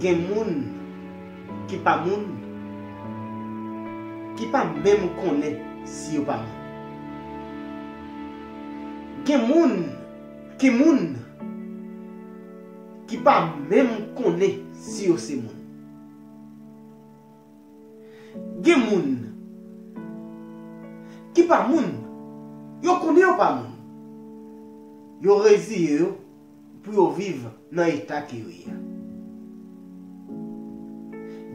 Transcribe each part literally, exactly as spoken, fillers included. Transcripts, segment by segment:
Gen moun ki pa moun, ki pa menm konnen si yo pa moun. Gen moun ki moun, ki pa menm konnen si yo se moun. Gen moun ki pa moun, yo konnen yo pa moun. Yo reziye yo pou yo viv nan eta ke yo ye a.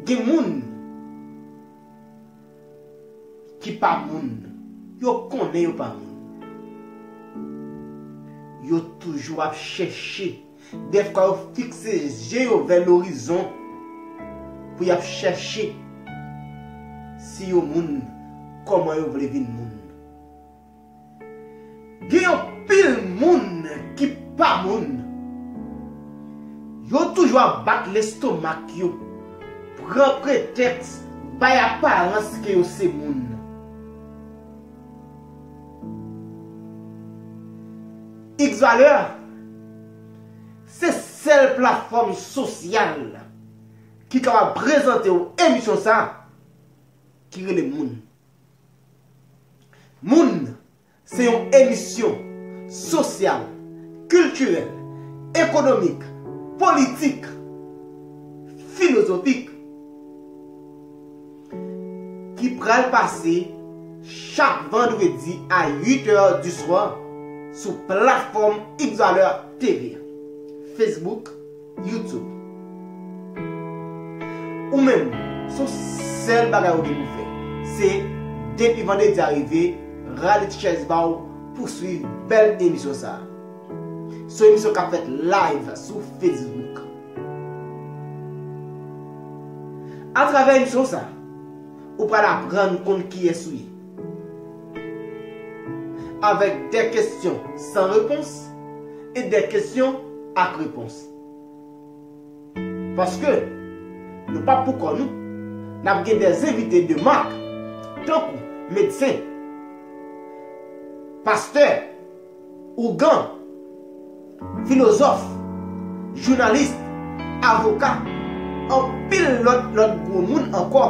Gen moun ki pa moun, yo konnen yo pa moun. Yo toujou ap chèche. Dèfwa yo fikse je yo vè lorizon pou y ap chèche si yo moun, kòman yo vle vin moun. Gen yon pil moun ki pa moun. Yo toujou ap bat lestomak yo, pran pretèks, bay aparans ke yo se moun. X Valeur se sèl platfòm sosyal ki kapab prezante w emisyon sa a ki rele Moun. Moun se yon emisyon sosyal, kiltirèl, ekonomik, politik, filozofik ki pral pase chak vandredi a uit è di swa sou platfòm X Valeur T V, Facebook, YouTube. Ou menm, se yon sèl bagay ou gen pou fè. Se depi vandredi a rive, rale ti chèz ba w pou swiv bèl emisyon sa a. Se yon emisyon k ap fèt live sou Facebook. Atravè emisyon sa, ou pral aprann konn kiyès ou ye. Avec des questions sans réponse et des questions ak repons. Paske nou p ap pou kò nou, n ap gen des invités de marque, tankou medsen, pastè, ougan, filozòf, jounalis, avoka, anpil lòt, lòt gwo moun ankò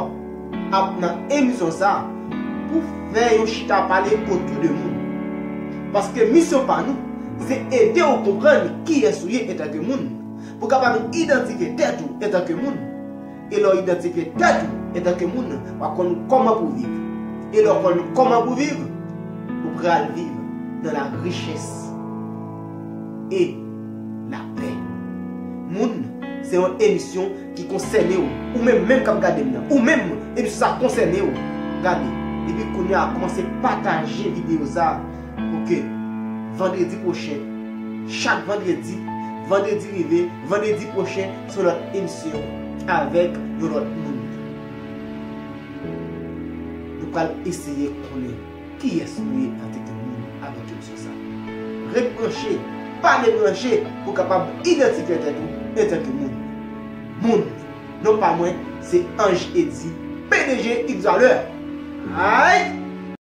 ap nan emisyon sa a pou fè yon chita pale otou de moun. Paske misyon pa nou, se ede w konprann kiyès ou ye antanke moun, pou w kapab idantifye tèt ou antanke moun. E lè w idantifye tèt ou antanke moun, w ap konn kòman pou w viv. E lè w konn kòman pou w viv, ou pral viv dans la richesse et la paix. Moun, se yon emisyon ki konsène w. Ou menm, menm k ap gade m nan. Ou menm, emisyon sa konsène w. Gade. Depi kounye a, kòmanse pataje videyo sa pou ke vandredi pwochen, chak vandredi, vandredi rive, vandredi pwochen, se yon lòt emisyon avèk yon lòt moun. Nou pral eseye konnen kiyès nou ye antanke moun avèk emisyon sa. Ret branche, pa debranche pou w kapab idantifye tèt ou antanke moun. Moun, non pa mwen, se Ange Eddy, P D G X Valeur. Ay!